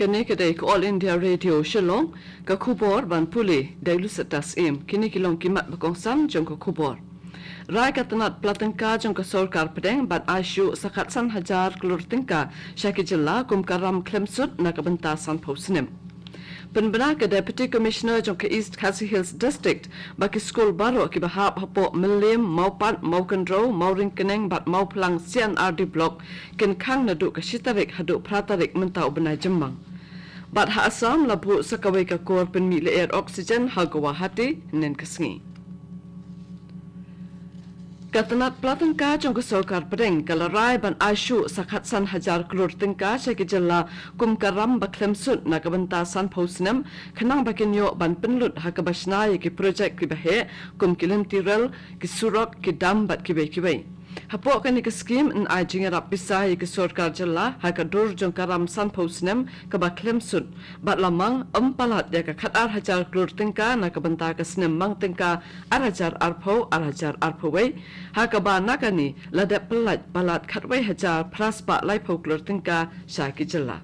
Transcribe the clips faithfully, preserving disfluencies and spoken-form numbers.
Kane ka dei ka All India Radio Shillong, ka khubor ban pule da i Lucetta Syiem. Kine ki long ki mat ba kongsan jong ka khubor. Rai ka tnat pla tyngka jong ka sorkar pdeng ban ai shuh sa khatsan hajar klur tyngka sha ki jylla kum ka ram khlem sut na ka bynta sanphew snem. Pynbna ka Deputy Commissioner jong ka East Khasi Hills District ba ki skul baroh kiba hap hapoh Mylliem, Mawpat, Mawkynrew, Mawryngkneng bad Mawphlang C and R D Block kin khang naduh ka shi tarik haduh phra tarik mynta u bnai Jymmang. Bad ha Assam la buh sa kawei ka kur pynmih lyer oxygen ha Guwahati hynnin ka sngi. Ka tnat pla tyngka jong ka sorkar pdeng ka la rai ban ai shuh sa khatsan hajar klur tyngka sha ki jylla kum ka ram ba khlem sut na ka bynta sanphew snem, khnang ba kin ïoh ban pynlut ha kaba shna ïa ki projek kiba heh kum ki lynti rel, ki surok, ki dam bad kiwei kiwei. Hapoh kane ka skim yn ai jingïarap pisa ïa ki sorkar jylla ha ka dur jong ka ram sanphew snem kaba khlem sut, bad la mang ym palat ïa ka khatar hajar klur tyngka na ka bynta ka snem mang tyngka ar hajar arphew, ar hajar arphew wei, ha kaba na kane la dep pyllait palat khatwei hajar phra spah laiphew klur tyngka sha ki jylla.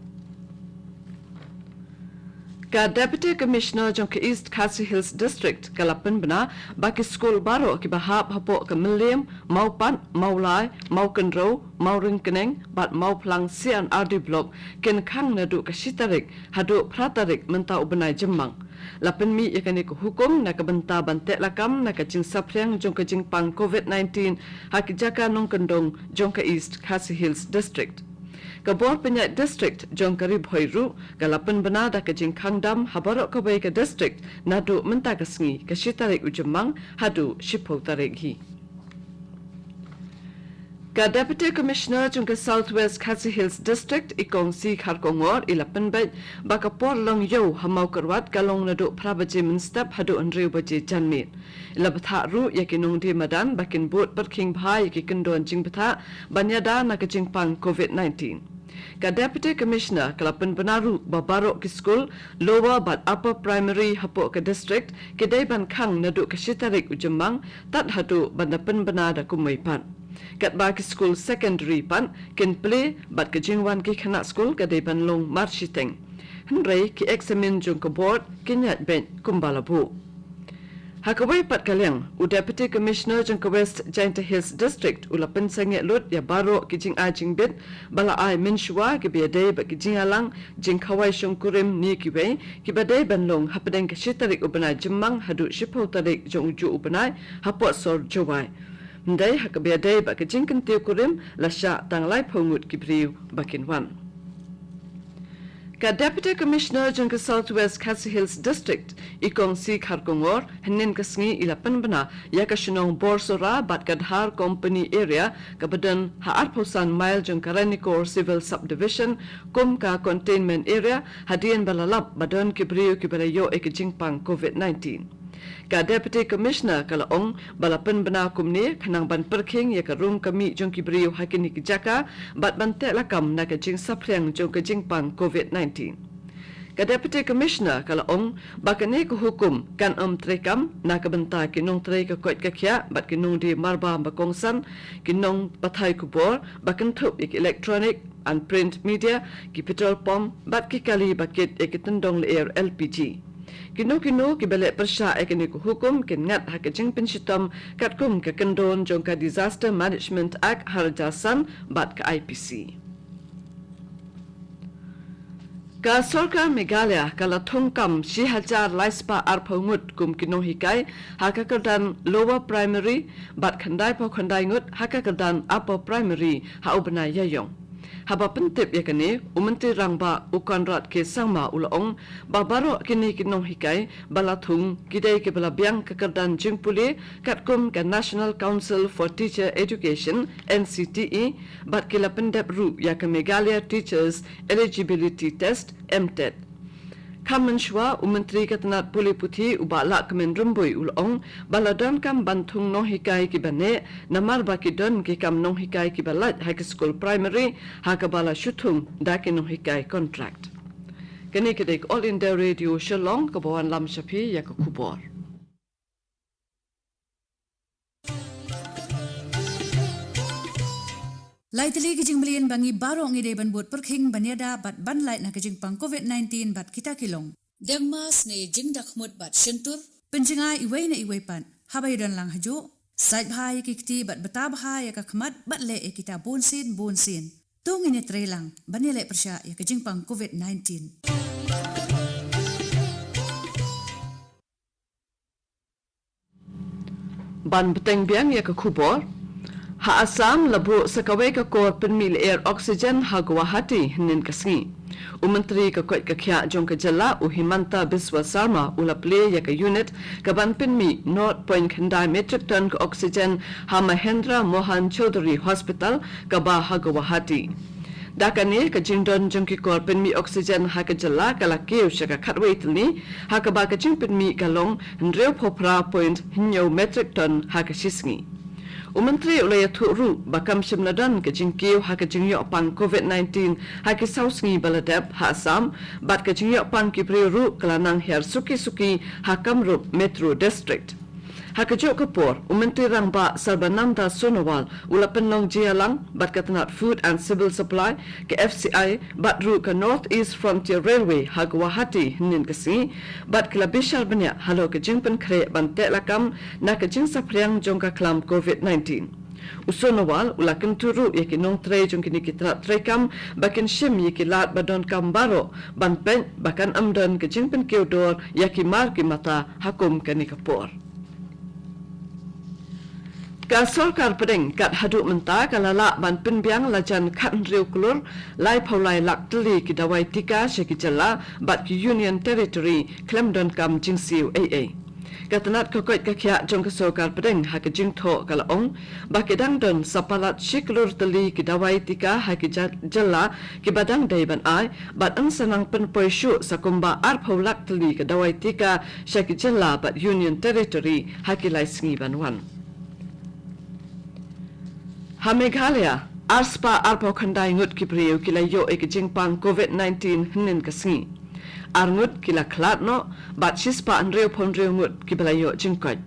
Ka Deputy Commissioner jong ka East Khasi Hills District ka la pynbna ba ki skul baroh kiba hap hapoh ka Mylliem, Mawpat, Mawlai, Mawkynrew, Mawryngkneng bad Mawphlang C and R D Block kin khang naduh ka shi tarik haduh phra tarik mynta u bnai Jymmang. La pynmih ïa kane ka hukum na ka bynta ban teh lakam na ka jingsaphriang jong ka jingpang covid nineteen ha ki jaka nongkyndong jong ka East Khasi Hills District. Ka bor pynïaid district jong ka Ri Bhoi ruh ka la pynbna da ka jingkhang dam ha baroh kawei ka district naduh mynta ka sngi ka shi tarik u Jymmang haduh shiphew tarik hi. Ka Deputy Commissioner jong ka South West Khasi Hills District, i Kong C Kharkongor, i la pynbeit ba ka por long ïew ha Mawkyrwat ka long naduh phra baje mynstep haduh hynriew baje janmiet. I la bthah ruh ïa ki nongdie madan ba kin bud pyrkhing bha ïa ki kyndon jingbthah ban ïada na ka jingpang covid nineteen. Ka Deputy Commissioner ka la pynbna ruh ba baroh ki skul lower bad upper primary hapoh ka district ki dei ban khang naduh ka shi tarik u Jymmang tad haduh ban da pynbna da kumwei pat. Katba ki skul secondary pat kin plie bad ka jingwan ki khynnah skul ka dei ban long marshiteng. Hynrei ki eksamin jong ka board kin ïaid beit kumba la buh. Ha kawei pat ka liang, u Deputy Commissioner jong ka West Jaintia Hills District u la pynsangeh lut ïa baroh ki jingai jingbit ba la ai mynshuwa kiba ïadei bad ki jingïalang, jingkhawai shongkurim ne kiwei kiba dei ban long hapdeng ka shi tarik u bnai Jymmang haduh shiphew tarik jong ujuh u bnai hapoh sor Jowai. Hynrei ha kaba ïadei bad ka jingkyntiew kurim la shah tang laiphew ngut ki briew ba kin wan. Ka Deputy Commissioner jong ka South West Khasi Hills District, i Kong C Kharkongor, hynnin ka sngi i la pynbna ïa ka shnong Borsora bad ka Dhar Company Area kaba don ha arphew san mile jong ka Ranikor Civil Subdivision kum ka containment area hadien ba la lap ba don ki briew kiba la ïoh ïa ka jingpang covid nineteen. Ka Deputy Commissioner ka la ong ba la pynbna kumne khnang ban pyrkhing ïa ka rung ka mih jong ki briew ha kine ki jaka bad ban teh lakam na ka jingsaphriang jong ka jingpang covid nineteen. Ka Deputy Commissioner ka la ong ba kane ka hukum kan ym treikam na ka bynta ki nongtrei ka koit ka khiah bad ki nongdie marbam ba kongsan, ki nongpathai khubor ba kynthup ïa ki electronic and print media, ki petrol pump bad ki kali ba kit ïa ki tyndong lyer L P G. Kino kino kiba leh pyrshah ïa kane ka hukum kin ngat ha ka jingpynshitom katkum ka kyndon jong ka Disaster Management Act ha rja san bad ka I P C. Ka sorkar Meghalaya ka la thung kam shi hajar lai spah arphew ngut kum ki nonghikai ha ka kyrdan lower primary bad khyndai phew khyndai ngut ha ka kyrdan upper primary ha u bnai Ïaïong. Haba pyntip ïa kane, u Myntri Rangbah u Conrad K Sangma u la ong ba baroh kine ki nonghikai ba la thung ki dei kiba la biang ka kyrdan jingpule katkum ka National Council for Teacher Education, N C T E, bad ki la pyndep ruh ïa ka Meghalaya Teachers Eligibility Test, MTET. Kham mynshuwa, u Myntri ka tnat pule puthi u Bah Lahkmen Rymbui u la ong ba la donkam ban thung nonghikai kiba neh namar ba ki don ki kam nonghikai kiba lait ha ki skul primary ha kaba la shu thung da ki nonghikai contract. Kane ka dei ka All India Radio Shillong kaba wanlam sha phi ïa ka khubor. Lai tylli ki jingmlien ba ngi baroh ngi dei ban bud pyrkhing ban ïada bad ban lait na ka jingpang covid nineteen bad kita ki long: dengma, snier, jingdakhmut bad shyntur, pynjngai iwei na iwei pat haba ïadon lang hajuh, sait bha ïa ki kti bad bata bha ïa ka khmat bad leh ïa kita bunsien bunsien. To ngin ïatreilang ban ïaleh pyrshah ïa ka jingpang covid nineteen. Ban bteng biang ïa ka khubor. Ha Assam la buh sa kawei ka kor pynmih lyer oxygen ha Guwahati hynnin ka sngi. U Myntri ka koit ka khiah jong ka jylla, u Himanta Biswa Sarma, u la plie ïa ka unit ka ban pynmih nought point khyndai metric ton ka oxygen ha Mahendra Mohan Chaudhary Hospital kaba ha Guwahati. Da kane, ka jingdon jong ki kor pynmih oxygen ha ka jylla ka la kiew sha ka khatwei tylli, ha kaba ka jingpynmih ka long hynriewphew phra point hynñiew metric ton ha ka shi sngi. U Myntri u la ïathuh ruh ba kam shym la don ka jingkiew ha ka jingïoh pang covid nineteen ha ki saw sngi ba la dep ha Assam, bad ka jingïoh pang ki briew ruh ka la nang hiar suki suki ha Kamrup Metro District. Ha kajuh ka por, u Myntri Rangbah Sarbananda Sonowal u la pynlong jingïalang bad ka tnat Food and Civil Supply, ka F C I, bad ruh ka North East Frontier Railway ha Guwahati hynnin ka sngi, bad ki la bishar bniah halor ka jingpynkhreh ban teh lakam na ka jingsaphriang jong ka khlam covid nineteen. U Sonowal u la kyntu ruh ïa ki nongtrei jong kine ki tnat treikam ba kin shim ïa ki lad ba donkam baroh ban peit ba kan ym don ka jingpynkiew dor ïa ki mar ki mata ha kum kane ka por. Ka sorkar pdeng kat haduh mynta ka la lah ban pynbiang lajan khathynriew klur laiphew lai lak tylli ki dawai tika sha ki jylla bad ki Union Territory khlem donkam jingsiew ei ei. Ka tnat ka koit ka khiah jong ka sorkar pdeng ha ka jingthoh ka la ong ba ki dang don sa palat shi klur tylli ki dawai tika ha ki ja-, jylla kiba dang dei ban ai, bad yn sa nang pynpoi shuh sa kumba arphew lak tylli ka dawai tika sha ki jylla bad Union Territory ha ki lai sngi ban wan. Ha Meghalaya, arspah arphew khyndai ngut ki briew ki la ïoh ïa ka jingpang covid nineteen hynnin ka sngi. Ar ngut ki la khlad noh, bad shispah hynriewphew hynriew ngut kiba la ïoh jingkoit.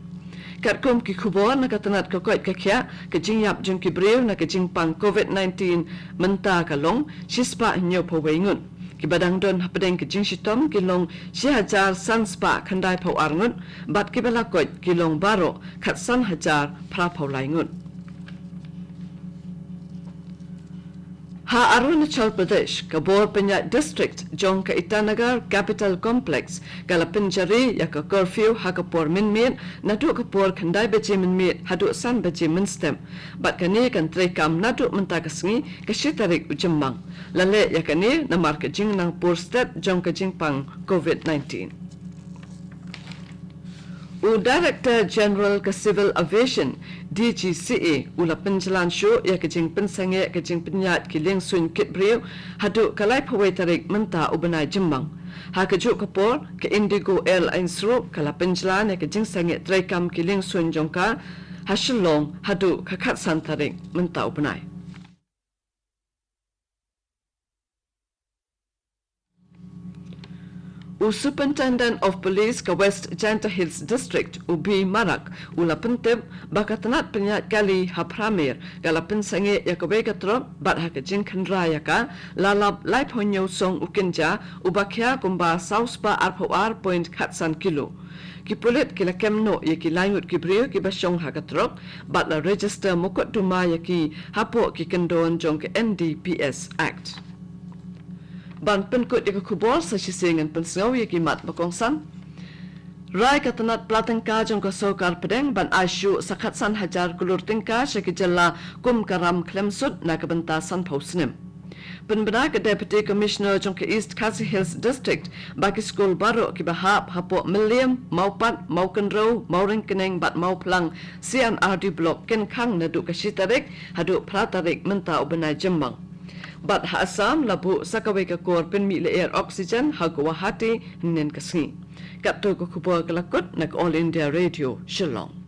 Katkum ki khubor na ka tnat ka koit ka khiah, ka jingïap jong ki briew na ka jingpang covid nineteen mynta ka long shispah hynñiewphew wei ngut. Kiba dang don hapdeng ka jingshitom ki long shi hajar san spah khyndaiphew ar ngut, bad kiba la koit ki long baroh khatsan hajar phraphew lai ngut. Ha Arunachal Pradesh, ka bor pynïaid district jong ka Itanagar Capital Complex ka la pynjari ïa ka curfew ha ka por mynmiet, naduh ka por khyndai baje mynmiet haduh san baje mynstep. Bad kane kan treikam naduh mynta ka sngi, ka shi tarik u Jymmang. La leh ïa kane namar ka jingnang pur stet jong ka jingpang covid nineteen. U Director General ka Civil Aviation, D G C A, u la pynjlan shuh ïa ka jingpynsangeh ka jingpynïaid ki liengsuiñ kit briew haduh ka laiphew wei tarik mynta u bnai Jymmang. Ha kajuh ka por, ka Indigo Airlines ruh ka la pynjlan ïa ka jingsangeh treikam ki liengsuiñ jong ka ha Shillong haduh ka khatsan tarik mynta u bnai. U Superintendent of Police ka West Jaintia Hills District, u B Marak, u la pyntip ba ka tnat pynïaid kali ha Phramer ka la pynsangeh ïa kawei ka trok bad ha ka jingkhynra ïa ka, la lap laiphew hynñiew song u kynja uba khia kumba saw spah arphew ar point khatsan kilo. Ki pulit ki la kem noh ïa ki lai ngut ki briew kiba shong ha ka trok, bad la register mukotduma ïa ki hapoh ki kyndon jong ka N D P S Act. Ban pynkut ïa ka khubor, sa shisien ngan pynsngew ïa ki mat ba kongsan. Rai ka tnat pla tyngka jong ka sorkar pdeng ban ai shuh sa khatsan hajar klur tyngka sha ki jylla kum ka ram khlem sut na ka bynta sanphew snem. Pynbna ka Deputy Commissioner jong ka East Khasi Hills District ba ki skul baroh kiba hap hapoh Mylliem, Mawpat, Mawkynrew, Mawryngkneng bad Mawphlang C and R D Block kin khang naduh ka shi tarik haduh phra tarik mynta u bnai Jymmang. Bad ha Assam la buh sa kawei ka kor pynmih lyer oxygen ha Guwahati hynnin ka sngi. Katto ka khubor ka la kut na ka All India Radio Shillong.